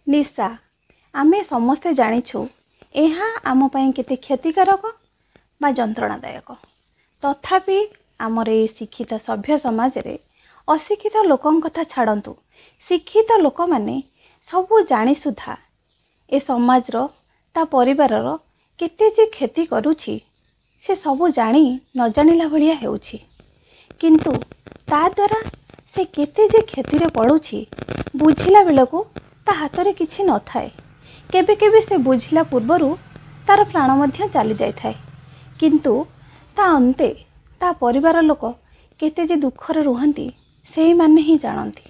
ନିଶା ଆମେ ସମସ୍ତେ ଜାଣିଛୁ ଏହା ଆମ ପାଇଁ କେତେ କ୍ଷତିକାରକ ବା ଯନ୍ତ୍ରଣାଦାୟକ। ତଥାପି ଆମର ଏଇ ଶିକ୍ଷିତ ସଭ୍ୟ ସମାଜରେ ଅଶିକ୍ଷିତ ଲୋକଙ୍କ କଥା ଛାଡ଼ନ୍ତୁ, ଶିକ୍ଷିତ ଲୋକମାନେ ସବୁ ଜାଣି ସୁଦ୍ଧା ଏ ସମାଜର ତା ପରିବାରର କେତେ ଯେ କ୍ଷତି କରୁଛି ସେ ସବୁ ଜାଣି ନ ଜାଣିଲା ଭଳିଆ ହେଉଛି। କିନ୍ତୁ ତା ଦ୍ୱାରା ସେ କେତେ ଯେ କ୍ଷତିରେ ପଡ଼ୁଛି ବୁଝିଲା ବେଳକୁ ତା ହାତରେ କିଛି ନଥାଏ। କେବେ କେବେ ସେ ବୁଝିଲା ପୂର୍ବରୁ ତାର ପ୍ରାଣ ମଧ୍ୟ ଚାଲି ଯାଇଥାଏ। କିନ୍ତୁ ତା ଅନ୍ତେ ତା ପରିବାର ଲୋକ କେତେ ଯେ ଦୁଃଖରେ ରୁହନ୍ତି ସେଇମାନେ ହିଁ ଜାଣନ୍ତି।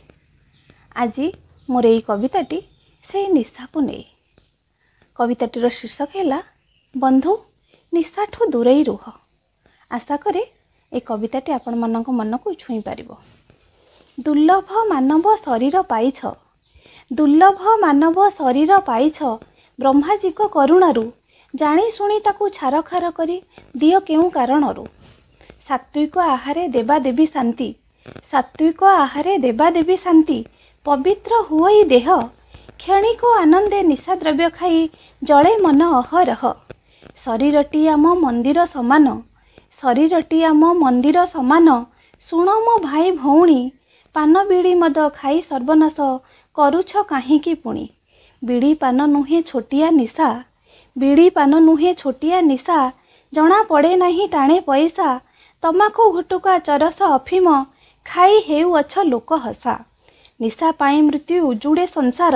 ଆଜି ମୋର ଏଇ କବିତାଟି ସେଇ ନିଶାକୁ ନେଇ। କବିତାଟିର ଶୀର୍ଷକ ହେଲା ବନ୍ଧୁ ନିଶାଠୁ ଦୂରେଇ ରୁହ। ଆଶା କରେ ଏ କବିତାଟି ଆପଣମାନଙ୍କ ମନକୁ ଛୁଇଁ ପାରିବ। ଦୁର୍ଲଭ ମାନବ ଶରୀର ପାଇଛ, ଦୁର୍ଲଭ ମାନବ ଶରୀର ପାଇଛ ବ୍ରହ୍ମାଜୀଙ୍କ କରୁଣାରୁ, ଜାଣି ଶୁଣି ତାକୁ ଛାରଖାର କରି ଦିଅ କେଉଁ କାରଣରୁ। ସାତ୍ତ୍ୱିକ ଆହାରେ ଦେବାଦେବୀ ଶାନ୍ତି, ସାତ୍ତ୍ୱିକ ଆହାରେ ଦେବାଦେବୀ ଶାନ୍ତି, ପବିତ୍ର ହୁଅଇ ଦେହ, କ୍ଷଣିକ ଆନନ୍ଦେ ନିଶାଦ୍ରବ୍ୟ ଖାଇ ଜଳେ ମନ ଅହରହ। ଶରୀରଟି ଆମ ମନ୍ଦିର ସମାନ, ଶରୀରଟି ଆମ ମନ୍ଦିର ସମାନ, ଶୁଣ ମୋ ଭାଇ ଭଉଣୀ, ପାନ ବିଡ଼ି ମଦ ଖାଇ ସର୍ବନାଶ କରୁଛ କାହିଁକି ପୁଣି। ବିଡ଼ି ପାନ ନୁହେଁ ଛୋଟିଆ ନିଶା, ବିଡ଼ି ପାନ ନୁହେଁ ଛୋଟିଆ ନିଶା, ଜଣା ପଡ଼େ ନାହିଁ ଟାଣେ ପଇସା, ତମାଖୁ ଗୁଟୁକା ଚରସ ଅଫିମ ଖାଇ ହେଉଅଛ ଲୋକ ହସା। ନିଶା ପାଇଁ ମୃତ୍ୟୁ ଉଜୁଡ଼େ ସଂସାର,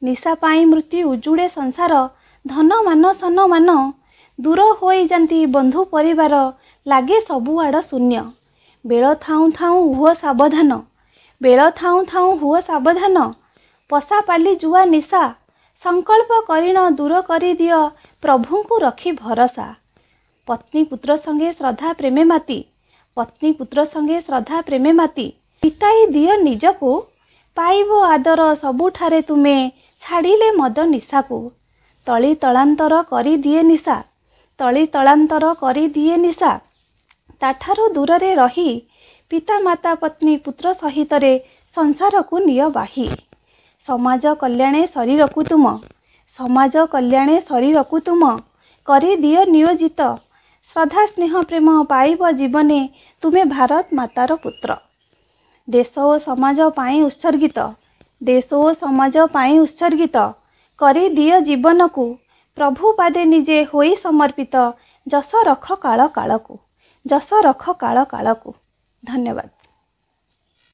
ନିଶା ପାଇଁ ମୃତ୍ୟୁ ଉଜୁଡ଼େ ସଂସାର, ଧନ ମାନ ସନମାନ ଦୂର ହୋଇଯାନ୍ତି ବନ୍ଧୁ ପରିବାର, ଲାଗେ ସବୁଆଡ଼ ଶୂନ୍ୟ। ବେଳ ଥାଉଁ ଥାଉଁ ହୁଅ ସାବଧାନ, ବେଳ ଥାଉଁ ଥାଉଁ ହୁଅ ସାବଧାନ, ପଶାପାଲି ଜୁଆ ନିଶା, ସଂକଳ୍ପ କରିଣ ଦୂର କରିଦିଅ ପ୍ରଭୁଙ୍କୁ ରଖି ଭରସା। ପତ୍ନୀ ପୁତ୍ର ସଙ୍ଗେ ଶ୍ରଦ୍ଧା ପ୍ରେମେ ମାତି, ପତ୍ନୀ ପୁତ୍ର ସଙ୍ଗେ ଶ୍ରଦ୍ଧା ପ୍ରେମେ ମାତି, ବିତାଇ ଦିଅ ନିଜକୁ, ପାଇବ ଆଦର ସବୁଠାରେ ତୁମେ ଛାଡ଼ିଲେ ମଦ ନିଶାକୁ। ତଳି ତଳାନ୍ତର କରିଦିଏ ନିଶା, ତଳି ତଳାନ୍ତର କରିଦିଏ ନିଶା, ତାଠାରୁ ଦୂରରେ ରହି ପିତାମାତା ପତ୍ନୀ ପୁତ୍ର ସହିତରେ ସଂସାରକୁ ନିଅ ବାହି। ସମାଜ କଲ୍ୟାଣେ ଶରୀରକୁ ତୁମ, ସମାଜ କଲ୍ୟାଣେ ଶରୀରକୁ ତୁମ କରିଦିଅ ନିୟୋଜିତ, ଶ୍ରଦ୍ଧା ସ୍ନେହ ପ୍ରେମ ପାଇବ ଜୀବନେ ତୁମେ ଭାରତ ମାତାର ପୁତ୍ର। ଦେଶ ଓ ସମାଜ ପାଇଁ ଉତ୍ସର୍ଗିତ, ଦେଶ ଓ ସମାଜ ପାଇଁ ଉତ୍ସର୍ଗିତ କରିଦିଅ ଜୀବନକୁ, ପ୍ରଭୁ ପାଦେ ନିଜେ ହୋଇ ସମର୍ପିତ, ଯଶ ରଖ କାଳ କାଳକୁ, ଯଶ ରଖ କାଳ କାଳକୁ। ଧନ୍ୟବାଦ।